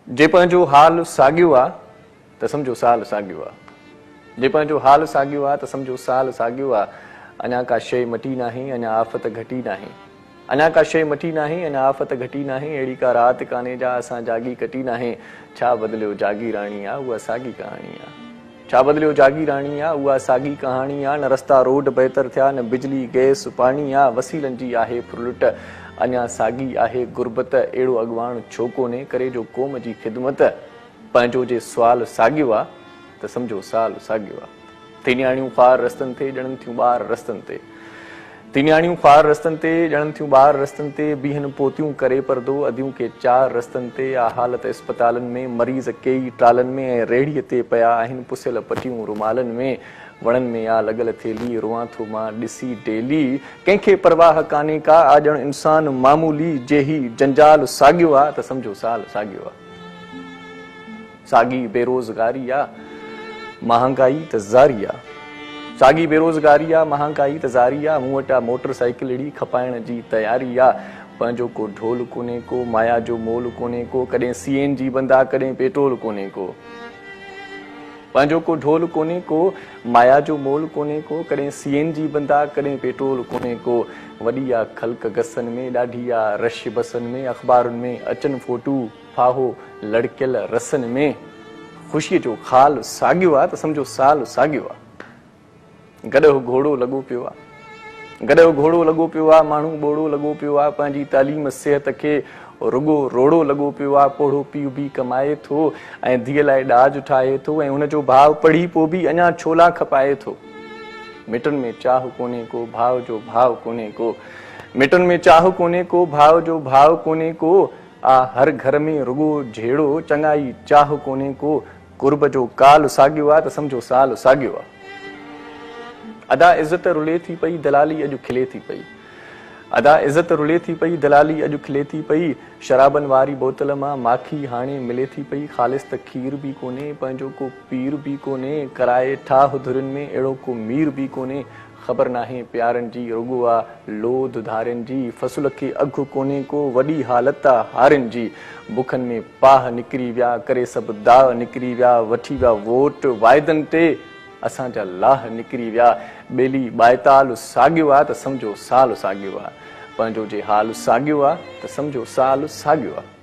جي پنهنجو حال ساڳيو آ ته سمجهو سال ساڳيو آ. جي پنهنجو حال ساڳيو آ ته سمجهو سال ساڳيو آ. اڃا ڪا شيء مٽي ناهي، اڃا آفت گهٽي ناهي. اڃا ڪا شيء مٽي ناهي، اڃا آفت گهٽي ناهي. اهڙي ڪا رات ڪانهي جا اسان جاڳي ڪٽي ناهي. ڇا بدليو جاگيراڻي آ، اها ساڳي ڪهاڻي آ. ڇا بدليو جاگيراڻي آ، اها ساڳي ڪهاڻي آ. نه رستا روڊ بهتر ٿيا، نه بجلي، گئس، پاڻي آ. وسيلن جي آهي ڦرلٽ، اڃا ساڳي آهي غربت. اهڙو اڳواڻ ڇو ڪونهي، ڪري جو قوم جي خدمت. پنهنجو جي سوال ساڳيو آ ته سمجهو سال ساڳيو آ. ٿي نياڻيون خوار رستن تي ڄڻن ٿيون ٻار رستن تي. ٿي نياڻيون خوار رستن تي ڄڻن ٿيون ٻار رستن تي. بيهن پوتيون ڪري پردو اديون ڪي چار رستن تي. آ حالت اسپتالن ۾ مريض ڪيئي ٽالن ۾ ۽ ريڙهيء تي پيا آهن پسيل پٽيون رومالن ۾. وڻن ۾ آ لڳل ٿيلهي روئان ٿو مان ڏسي ڊيلي. ڪنهن کي پرواهه ڪانهي ڪا آ ڄڻ انسان معمولي. جي هي جنجال ساڳيو آ ته سمجهو سال ساڳيو آ. ساڳي بيروزگاري آ، مهانگائي ته زاري آ. ساڳي بيروزگاري آ، مهانگائي ته زاري آ. مون وٽ آ موٽر سائيڪلڙي، کپائڻ جي تياري آ. پنهنجو ڪو ڍول ڪونهي ڪو، مايا جو مول ڪونهي ڪو. ڪڏهن سي اين جي بند آ، ڪڏهن پيٽرول ڪونهي ڪو. پنهنجو ڪو ڍول ڪونهي ڪو، مايا جو مول ڪونهي ڪو. ڪڏهن سي اين جي بند آ، ڪڏهن پيٽرول ڪونهي ڪو. وڏي آ خلق گسن ۾، ڏاڍي آ رش بسن ۾. اخبارن ۾ اچن فوٽو. ڦاهو لڙڪيل رسن ۾ خوشيء جو خال ساڳيو آ ته سمجهو سال ساڳيو آ. گڏهه گهوڙو لڳو پيو آ. گڏهه گهوڙو لڳو پيو آ، ماڻهو ٻوڙو لڳو پيو آ، پنهنجي تعليم صحت کي رڳو روڙو لڳو پيو آ، پوڙهو پيء به ڪمائي ٿو ۽ ڌيء لاء ڏاج ٺاهي ٿو ۽ هن جو ڀاء پڙهي پوء به اڃا ڇولا کپائي ٿو. مٽن ۾ چاهه ڪونهي ڪو، ڀاء جو ڀاء ڪونهي ڪو. مٽن ۾ چاهه ڪونهي ڪو، ڀاء جو ڀاء ڪونهي ڪو. آ هر گهر ۾ رڳو جهيڙو، چڱائي چاهه ڪونهي ڪو، قرب جو ڪال ساڳيو آ ته سمجهو سال ساڳيو آ. ادا عزت رلي ٿي پئي، دلالي اڄ کلي ٿي پئي. ادا عزت رلي ٿي پئي، دلالي اڄ کلي ٿي پئي. شرابن واري بوتل مان ماکي هاڻي ملي ٿي پئي. خالص ته کير به ڪونهي، پنهنجو ڪو پير به ڪونهي. ڪرائي ٺاهه ڌرين ۾ اهڙو ڪو مير به ڪونهي. خبر ناهي پيارن جي، رڳو آ لوڌ ڌارين جي، فصل کي اگهه ڪونهي ڪو، وڏي حالت آ هارين جي، بکن ۾ پاهه نڪري ويا، ڪري سڀ داء نڪري ويا، وٺي ويا ووٽ واعدن تي، اسان جا لاهه نڪري ويا، ٻيلي ٻائيتال ساڳيو آ ته سمجهو سال ساڳيو آ، پنهنجو جي حال ساڳيو آ ته سمجهو سال ساڳيو آ.